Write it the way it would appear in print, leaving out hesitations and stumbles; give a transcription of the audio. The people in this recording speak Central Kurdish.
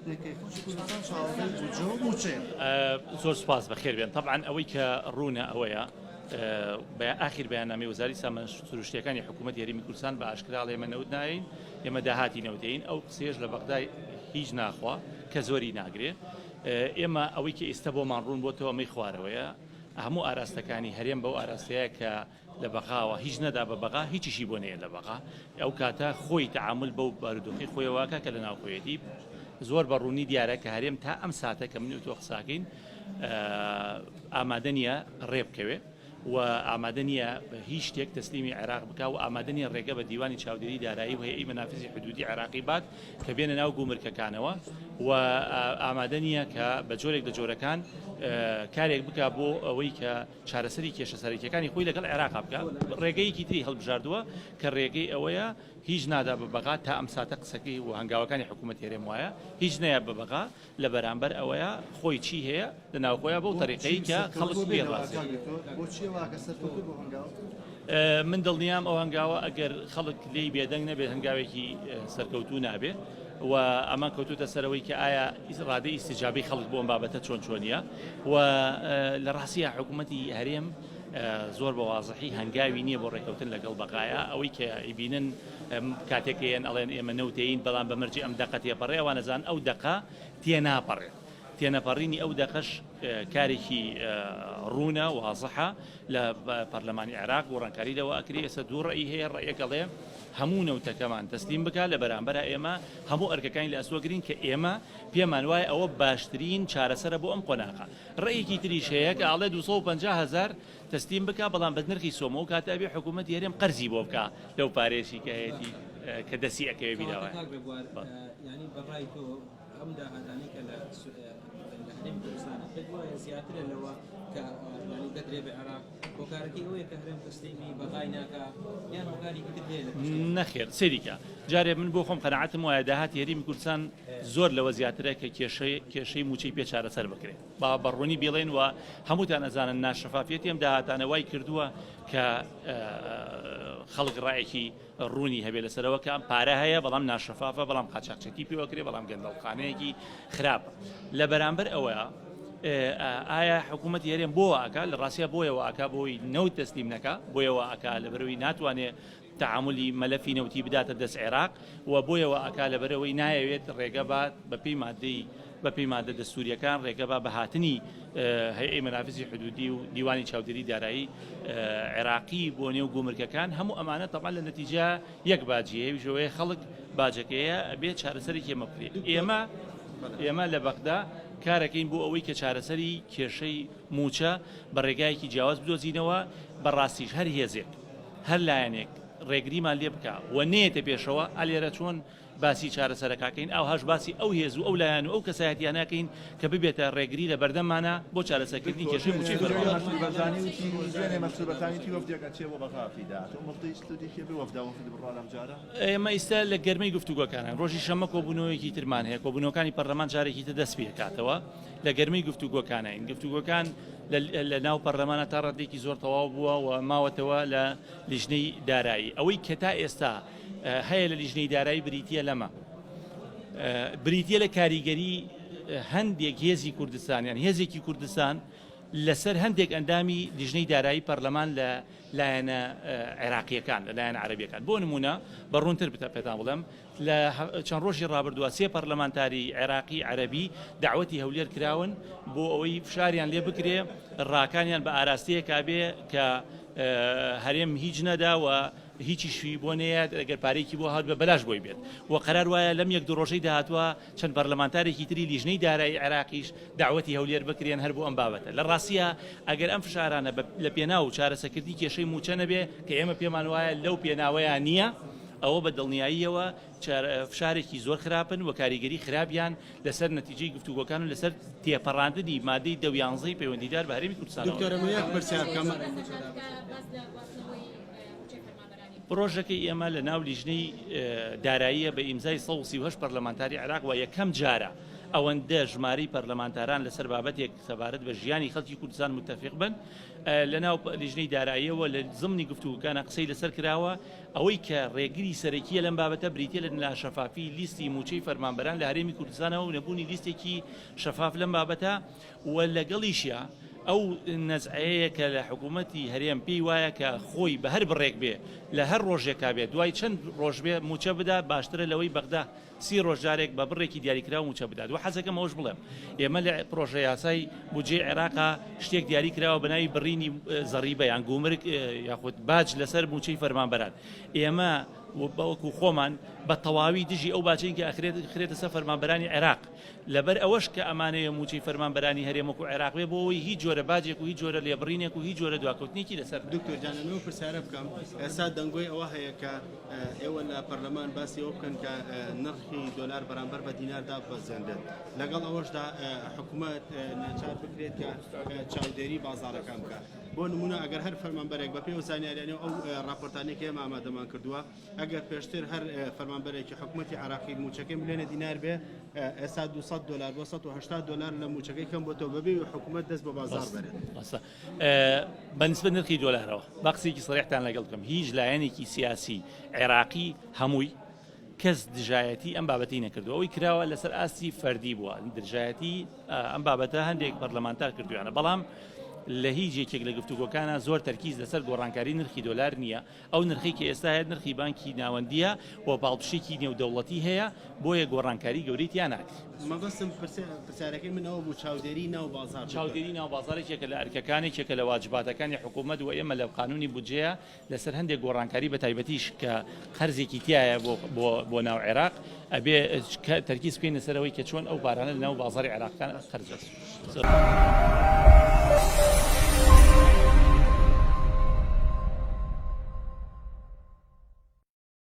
پێکەی خەڵکی کوردستان چاوەڕێی بودجە و مووچەیە. زۆر سوپاس بەخێر بێن. تەبعەن ئەوەی کە ڕوونە ئەوەیە ئاخیر بەیاننامەی وەزاری سامانە سروشتیەکانی حکوومەتی هەرێمی کوردستان بە ئاشکرا ئەڵێ ئێمە نەوت نایەین ئێمە داهاتی نەوتەین ئەو قسەیەش لە بەغدای هیچ ناخوا کە زۆری ناگرێ ئێمە ئەوەی کە ئێستا بۆمان ڕوون بۆتەوە ئەمەی خوارەوەیە هەموو ئاراستەکانی هەرێم بەو ئاراستەیە کە لە بەغاوە هیچ نەدا بە بەغا هیچیشی بۆ نەیە لە بەغا ئەو کاتە خۆی تەعامول بەو بارودۆخی خۆیەوە ئەکا کە لە ناوخۆیەتی زۆر بە ڕوونی دیارە کە هەرێم تا ئەم ساتە کە من و تۆ قساکەین ئامادە نییە ڕێ بکەوێ و ئامادە نییە هیچ شتێک تەسلیمی عێراق بکا و ئامادە نییە ڕێگە بە دیوانی چاودێری دارایی و هەیئەی مەنافزی حدودی عێراقی بات کە بێنە ناو گومرکەکانەوە و ئامادە نییە کە بە جۆرێک لە جۆرەکان کارێک بکا بۆ ئەوەی کە چارەسەری کێشە سەرەکیەکانی خۆی لەگەڵ عێراقا بکا، ڕێگەیەکی تری هەڵبژاردووە کە ڕێگەی ئەوەیە هیچ نادا بە بەغا تا ئەم ساتە قسەکەی و هەنگاوەکانی حکوومەتی هەرێم وایە هیچ نەیە بە بەغا لە بەرامبەر ئەوەیە خۆی چی هەیە لە ناوخۆیە بەو تەریقەی کە خەڵک پێی ڕازیە. من دڵنیام ئەو هەنگاوە ئەگەر خەڵک لێی بێدەنگ نەبێت هەنگاوێکی سەرکەوتوو نابێ و ئەمە کەوتوتە سەرەوەی کە ئایا ڕادەی ئیستیجابەی خەڵک بۆ ئەم بابەتە چۆن چۆنیە و لە ڕاستیە حکوومەتی هەرێم زۆر بە وازحی هەنگاوی نییە بۆ ڕێکەوتن لەگەڵ بەغایا ئەوەی کە ئیبینن کاتێک یەن ئەڵێن ئێمە نەوتەین بەڵام بە مەرجی ئەم دەقە تێپەڕێ ئەوانەزان ئەو دەقە تێناپەڕێت تێنەپەڕینی ئەو دەقەش کارێکی ڕوونە وازحە لە پەرلەمانی عێراق گۆڕانکاری لەوە ئەکرێ ئێستا دوو ڕەئی هەیە ڕەئیەک ئەڵێ هەموو نەوتەکەمان تەسلیم بکا لە بەرامبەرا ئێمە هەموو ئەرکەکانی لە ئەستۆ گرین کە ئێمە پێمان وایە ئەوە باشترین چارەسەرە بۆ ئەم قۆناغە ڕەئیەکی تریش هەیە کە ئەڵێ 250 هەزار تەسلیم بکا بەڵام بە نرخی سۆمۆ و کاتە ئەبێ حکوومەتی هەرێم قەرزی بۆ بکا لەو پارەیەشی کە هەیەتی کە دەستی ئەکەوێ بیداوە. کاک رێبوار یانی بە ڕای تۆ ئەم داهاتانەی کە لە لە هەرێمی کوردستانە پێت وایە زیاترە لەوە کە یانی دەدرێ بە عێراق هۆکارەکەی ئەوەیە کە هەرێم تەسلیمی بەغای ناکا یان هۆکارێکی تر هەیە لە پشتەوە؟ نەخێر سەیری کە جارێ من بۆ خۆم قەناعەتم وایە داهاتی هەرێمی کوردستان زۆر لەوە زیاترە کە کێشەی کێشەی مووچەی پێ چارەسەر بکرێ با بە ڕوونی بیڵێین و هەمووتان ئەزانن ناشەفافیەتی ئەم داهاتانە وای کردووە کە خەڵک ڕایەکی ڕوونی هەبێ لەسەرەوە کە ئەم پارە هەیە بەڵام ناشەفافە بەڵام قاچاخچێتی پێوەکرێ بەڵام گەندەڵخانەیەکی خراپە لە بەرامبەر ئەوە ئایا حکوومەتی هەرێم بۆ ئاکا لە ڕاستیا بۆیەوە ئاکا بۆی نەوت تەسلیم نەکا بۆیەوە ئاکا لە بەرەوەی ناتوانێ تعاملی مەلەفی نەوتی بداتە دەست عێراق و بۆیەوە ئاکا لە بەرەوەی نایەوێت ڕێگە بات بەپێی مادەی بەپێی مادە دەستوورییەکان ڕێگە بە بە هاتنی هەیئەی مەنافزی حدودی و دیوانی چاودێری دارایی عێراقی بۆ نێو گومرکەکان هەموو ئەمانە تەبعەن لە نەتیجە یەک باجی هەیە ئەویش خەڵک باجەکەیە ئەبێ چارەسەرێکی ئێمە بکرێت ئێمە ئێمە لە بەغدا کارەکەین بۆ ئەوەی کە چارەسەری کێشەی مووچە بە ڕێگایەکی جیاواز بدۆزینەوە بەڕاستیش هەر هێزێک هەر لایەنێک ڕێگریمان لێ بکا و نەیەتە پێشەوە ئەلێرە چۆن باسی چارەسەرەکاکەین ئاوهاش باسی ئەو هێز و ئەو لایەن و ئەو کەسایەتیانە ئەکەین کە ببێتە ڕێگری لە بەردەممانا بۆ چارەسەرکردنی کێشەی مووچەی فەرمانبەران. ئێمە ئیستا لە گەرمەی گفتوگۆکانین، ڕۆژی شەممە کۆبوونەوەیەکی ترمان هەیە، کۆبوونەوەکانی پەرلەمان جارێکی تر دەست پێکاتەوە، لە گەرمەی گفتوگۆکانین، گفتوگۆکان لە ناو پەرلەمانە تا ڕادەیەکی زۆر تەواو بووە و ماوەتەوە لە لیژنەی دارایی. ئەوەی کە تا ئێستا هەیە لە لیژنەی دارایی بریتییە لەمە، بریتییە لە کاریگەری هەندێک هێزی کوردستان یان هێزێکی کوردستان لەسەر هەندێک ئەندامی لیژنەی دارایی پەرلەمان لە لایەنە عێراقییەکان لە لایەنە عەرەبییەکان بۆ نموونە بە ڕوونتر پێتان بڵێم لە چەند ڕۆژی ڕابردووە سێ پەرلەمانتاری عێراقی عەرەبی دەعوەتی هەولێر کراون بۆ ئەوەی فشاریان لێ بکرێ ڕاکانیان بە ئاراستەیەکا بێ کە هەرێم هیچ نەدا و هیچیشی بۆ نەیەت ئەگەر پارەیەکی بۆ هات بە بەلاش بۆی بێت و قەرار وایە لەم یەک دوو ڕۆژەی داهاتووە چەند پەرلەمانتارێکی تری لیژنەی دارایی عێراقیش دەعوەتی هەولێر بکرێن هەر بۆ ئەم بابەتە لە ڕاستیا ئەگەر ئەم فشارانە لە پێناو چارەسەکردنی کێشەی مووچە نەبێ کە ئێمە پێمان وایە لەو پێناوەیا نییە ئەوە بە دڵنیاییەوە فشارێکی زۆر خراپن و کاریگەری خراپیان لەسەر نەتیجەی گفتوگۆکان و لەسەر تێپەڕاندنی مادەی دە و یانزەی پەیوەندیدار بە هەرێمی کوردستانەوە. دکتۆر ئەمە یەک پرسیار بکەم. پڕۆژەکەی ئێمە لە ناو لیژنەی داراییە بە ئیمزای 138 پەرلەمانتاری عێراق و یەکەم جارە. ئەوەندە ژمارەی پەرلەمانتاران لەسەر بابەتێک سەبارەت بە ژیانی خەڵکی کوردستان متەفیق بن. لەناو لیژنەی داراییەوە لە زمنی گفتوگۆکانە قسەی لەسەر کراوە، ئەوەی کە ڕێگری سەرەکییە لەم بابەتە بریتییە لە ناشەفافی لیستی مووچەی فەرمانبەران لە هەرێمی کوردستانەوە و نەبوونی لیستێکی شەفاف لەم بابەتە و لەگەڵیشیا ئەو نەزعەیە کە لە حکوومەتی هەرێم پێی وایە کە خۆی بە هەر بڕێک بێ لە هەر ڕۆژێکا بێ دوای چەند ڕۆژ بێ مووچە بدا باشترە لەوەی بەغدا سی ڕۆژ جارێک بە بڕێکی دیاریکراو مووچە بدات و حەزەکەم ئەوەش بڵێم ئێمە لە پرۆژە یاسای بودجەی عێراقا شتێک دیاری کراوە بە ناوی بڕینی زەڕیبە یان گومرگ یاخود باج لەسەر مووچەی فەرمانبەران ئێمە وەکو خۆمان بە تەواوی دژی ئەو باجەین کە ئەخرێت خرێتە سەر فەرمانبەرانی عێراق لەبەر ئەوەش کە ئەمانەیە مووچەی فەرمانبەرانی هەرێم وەکو عێراق بێ بۆ ئەوەی هیچ جۆرە باجێک و هیچ جۆرە لێبڕینێک و هیچ جۆرە دواکەوتنێکی لەسەر نەبێت. دکتۆر جان ئەمەوێ پرسیارە بکەم ئێستا دەنگۆی ئەوە هەیە کە ئێوە لە پەرلەمان باسی ئەوە بکەن کە نرخی دۆلار بەرامبەر بە دینار داببەزێنرێت لەگەڵ ئەوەشدا حکوومەت ناچار بکرێت کە چاودێری بازاڕەکان بکات بۆ نمونە ئەگەر هەر فەرمانبەرێک بە پێی ئەو زانیاریانە و ئەو راپۆرتانەی کە ئێمە ئامادەمان کردووە ئەگەر پێشتر هەر فەرمانبەرێکی حکوومەتی عراقی موچەکەی ملیۆنە دینار بێ ئێستا 200 دلار بۆ 180 دلار لە موچەکەی کەم بۆتەوە بەبێ حکوومەت دەست بە بازاڕ بەرێت. بە نسبەت نرخی دۆلارەوە با قسەیەکی سەریحتان لەگەڵ بکەم هیچ لایەنێکی سیاسی عێراقی هەمووی کەس دژایەتی ئەم بابەتی نەکردو ئەوەی کراوە لەسەر ئاستی فەردی بووە دژایەتی ئەم بابەتە هەندێک پەرلەمانتار کردویانە بەڵام لە هیچ یەکێک لە گفتوگۆکانە زۆر تەرکیز لەسەر گۆڕانکاری نرخی دۆلار نییە ئەو نرخەی کە ئێستا هەیە نرخی بانکی ناوەندییە و پاڵپشتێکی نێودەوڵەتی هەیە، بۆیە گۆڕانکاری گەورەی تیا ناکرێت. مەبەستم پرسیارەکەی من ئەوە بوو چاودێری ناو بازاڕ دکتۆر. چاودێری ناو بازاڕ یەکێکە لە ئەرکەکان، یەکێکە لە واجباتەکانی حکوومەت و ئێمە لە قانوونی بودجەیە لەسەر هەندێک گۆڕانکاری بە تایبەتیش کە قەرزێکی تیایە بۆ بۆ بۆ ناو عێراق ئەبێ تەرکیز بکەین لەسەر ئەوەی کە چۆن ئەو پارانە لە ناو بازاڕی عێراقەکان خەرج بکرێن.